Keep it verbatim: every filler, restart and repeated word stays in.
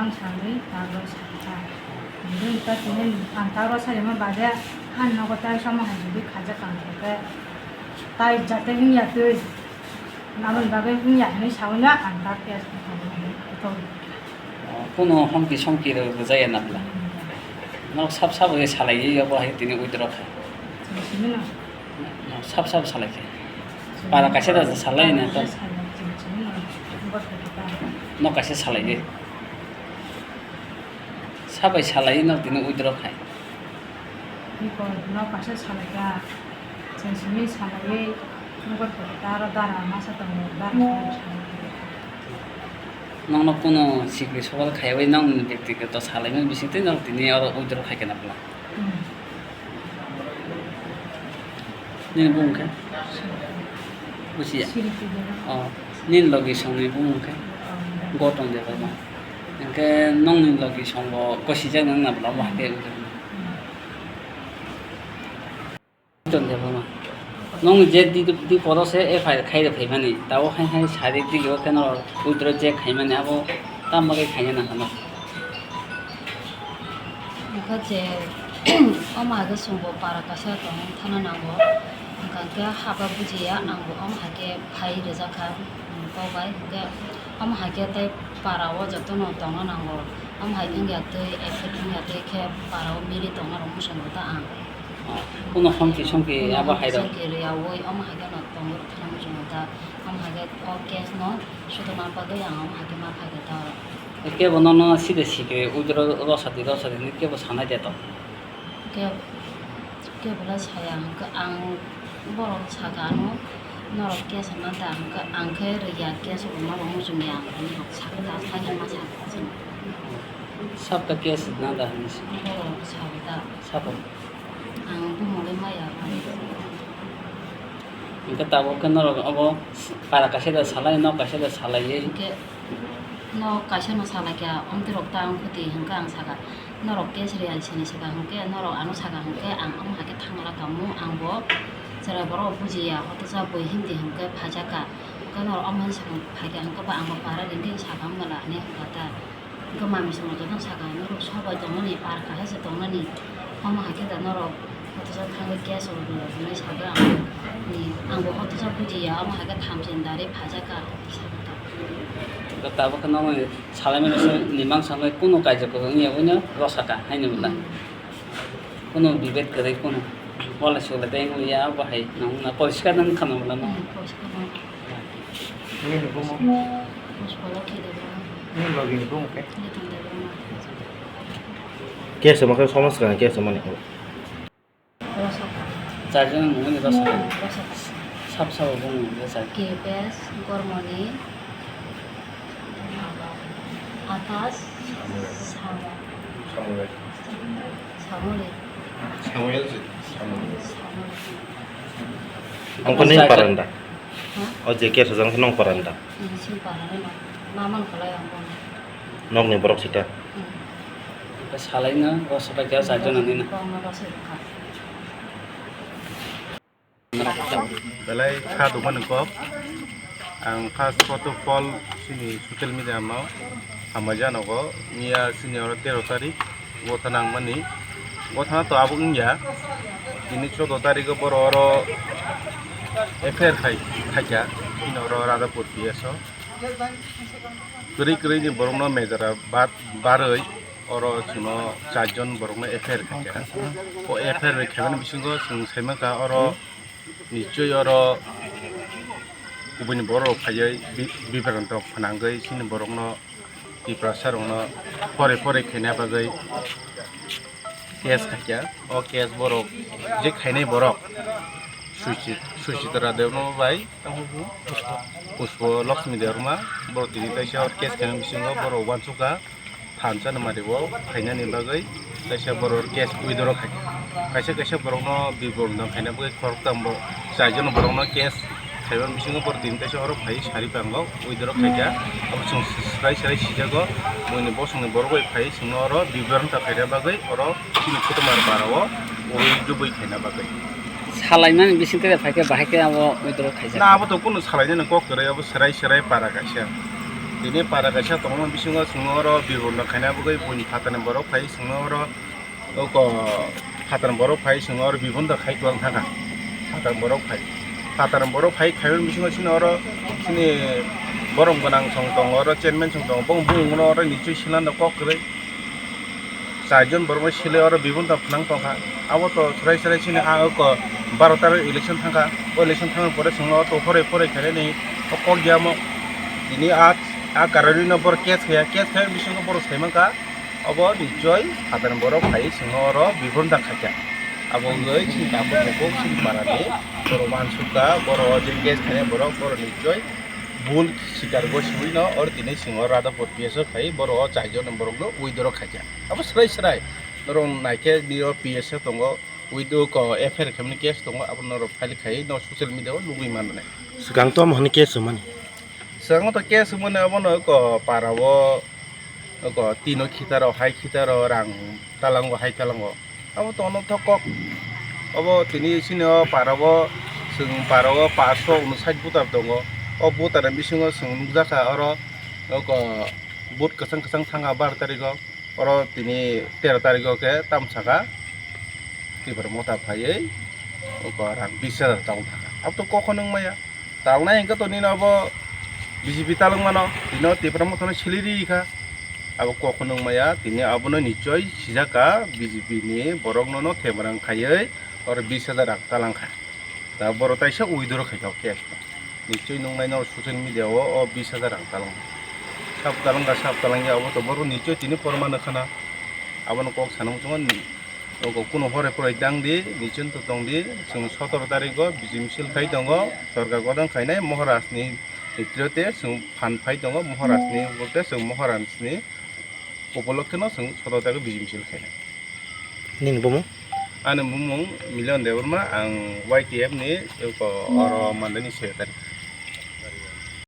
Ang sanwi tagro sakha. Hwnwi ta tini ang tagro saima bade ani nogo tai somo hai hwnwi khaijak ang khe tai jate wngya twi. Aboni bagwi wngya hwnwi saui no ang ta case khaijak ang khe. Kuno homki somki rwjaya na bwla. Nok sab sabo salaiwi abo hai tini withdraw khai. Sini no. Sab sab salai khe. Para kaisa da salai na to. Nok kaisa salai khe. Sabai salai no tini withdraw khai. Nok kaisa salai ka. Sini salai. Nok ta ro dara masa tong dara. Nokno kuno sikri sokal khaiwi nokni bektigoto salaimani bisingtwi nok tini oro withdraw khai khe na bwla. Nini bumung khe? Bujiya. Oh, nini logi songni bumung khe? Gotong Debbarma. Hwnkhe nokni logi songbo gosijak nang na bwla bo hakhe wngkha. Gotong Debbarma. Nokni je di, di poro se F I R khai rw phaimani. Tabuk hai hai sari dige o kheno withdraw je khaimani abo tamo khe khaina nang kha no. Hwnkhe je, omo hai khe chwngbo para kaisa tongwi thana nango, hwnkha khe haba bujiya, angbo omo hai khe phai rwjak kha, um, kok bai, hwnkhe omo hai khe tei para o jotono tongna nango, omo hai wngya twi, effect wngya twi khe para o mili tongna rw muchungo ta ang. Kuno homki somki abo hai rok. Somki rwyaui omo hai kheno tongwi thana muchungo ta, omo hai khe o case no suduma bagwi ang omo hai khe ma phai khe ta. Kebo nono side sikhe withdraw rw sadi, rw sadi hinwi kebo sanai de to. Ke, kebo le saya hwnkhe ang borok saka ano norok case hwnna da hwnkhe ang khe rwya case hwnma rok muchungya ang norok saka da sakhe ma saka chwng. Sabta case hwnna da hinwi si. Borok saka da. Sabo. Ang bumung le maya. Hwnkhe tabuk khe norok obo para kaisa da salai, nok kaisa da salaiwi. Hwnkhe. No kaisa no salai kha, omtwi rok ta wng khuti hwnkhe ang sakha, norok case riyal sini swkang hwnkhe, norok ano sakha hwnkhe, ang omo hai khe thangla kamu, ang bo chwrai borok bujiya, hotosa bui hindi hwnkhe phaijak kha, hwnkhe norok omo hai swkang phaikha hwnkhe ba ang bo para ringdi sakha wngmala hinwi hwnkha ta, hwnkhe mami songno jotono sakha, norok sobai tongmani, par kaisa se tongmani, omo hai khe da norok. Hotosa thangwi case rw rw hwnwi sago ang. Ni, ang bo hotosa bujiya, omo hai khe thamchi ni dari phaijak kha, sago ta. Tabuk khe nono salaimani se ni mangsa bai kunu kaijak kwrwng wngya, wngya rw saka haino bwla. Hmm. Kunu bibed kwrwi kunu. Wala sula tei wngya, abo hai nang na poriskar nang khana bwla no. Hmm, poriskar nang. Nini bumung? Puspalok Khedebra. Nini logi ni bumung khe? Liton Debbarma. Case ma khe somas kha, case mani. Rosaka. Charjon mungni rosaka. Hmm, rosaka. Sab sabo bumung rosaka. Kipes, Gormoni, Atas, Samuel. Samuel. Samuli. Samuel si, Samuel. Samuli. Ang ko nini paranda. Ha? O je case jang nong paranda. Nini si paranda no. Naman kalai ang ko. Nokni borok sita. Hmm. Salaina, o sabai khe sa jona nina. Ko ang no rosai ka. Belai kha dukmani kok. Ang first of all chini social media no hambai janogo, miya chini oro tero tarik gotha nangmani. Gotha to abo wngya, tini choudo tarik o borok oro F I R khai, khaikha, chini oro Radhapur P S o. Kwrwi kwrwi ni borok no mejara bad barwi oro chwngno charjon borok no F I R khaikha. O F I R bai khaimani bisingo chwng saimankha oro nichoi oro kubuni borok rok phaiwi bi-, bibaran rok phnangwi chini borok no Tiprasa rok no pore pore khaina bagwi case khaikha. O case borok je khainai borok Suchi-, Suchitra Debbarma bai Pushpa Lakshmi Debbarma, borok tini kaisa case khaina bisingo borok uansukha. Thansa ni mari bo khainani bagwi kaisa borok case withdraw khai. Kaisa kaisa borokno biborno khaina bagwi khoroktham bo chaijon borokno case khaiba bisingo borok tini kaisa oro phai sari pango withdraw khaikha. Abo chwng swrai swrai sijago, buini bosongni borok bai phai chwngno oro biborno ta khaina bagwi oro chini Kutumar Barao oi dubui khaina bagwi. Salaimani bisingtwi phaikhe bahai khe abo withdraw khaijak. Na, abo to kunu salainani kok kwrwi, abo swrai swrai para kaisa. Tini para kaisa tongma bisingo chwngno oro bibonda khaina bagwi buini phatarni borok phai chwngno oro oko phatarni borok phai chwngno oro bibonda khai twlang thangkha. Phatarni borok phai, phatarni borok phai khaimani bisingo chini oro chini borom gwnang song tongo, oro chairman song tongo, bong bumungno oro nichoi sinano kok kwrwi. Charjon borokno sile oro bibonda phnang tongkha. Abo to srai srai chini a oko baro tarikh election thangkha. O election thangmani pore chwngno to phorai phorai khainani o kok yamo. Tini a, a karonwino borok case khaya, case khaya bisingo borok saimankha. Obo nichoi phatarni borok phai chwngno oro bibonda khaikha. Abo wngwi chini tabuk tabuk chini parani borok uansukha, borok o je case khainai borok, borok nichoi bul sikar goswino oro tini chwngno Radhapur P S o khai borok o charjon borokno withdraw khaikha. Abo srai srai norok naikhe nini o P S o tongo, withdraw ko F I R khaimani case tongo, abo norok file khai no social media o nugwi mannai. Swkang to mohoni case wngmani? Swkango to case wngmani abono ko para o, ko tino khitaro, hai khitaro, rang talango, hai talango. Abo to ono thok kok. Abo tini sini o para o chwng para o paanch sho unsait voter tongo. O voter ni bisingo chwng nukjakha oro, oko vote kwchang kwchang thangkha bar tarikh o. Oro tini tero tarikh o khe tamo sakha Tipra Motha phaiwi oko rang bis hajar talong thangkha. Abo to kokhono wngmaya. Talnai hwnkhe to nini abo B J P talwng mano, tini o Tipra Mothano sili ri kha. Abo kokhono wngmaya, tini abono nichoi sijak kha B J P ni borok nono themrang khaiwi oro bis hajar rang talangkha. Da borok taisa withdraw khai kha o case no. Nichoi nuknai no social media o, o bis hajar rang talangkha. Sab talangkha, sab talangya, abo to borok nichoi tini porma nukha na. Abono kok sana muchungo ni. Oko kuno hore pore dang di, nichun to tong di, chwng sotoro tarikh o bijim sil khai tongo, sorkar godang khainai Maharaj ni netrite chwng phan phai tongo, Maharaj ni ukurte chwng Maharaj ni upolokhe no chwng sotoro tarikh o bijim sil khainai. Nini bumung? Ani bumung Milion Debbarma, ang Y T F ni oko oro mandani secretary.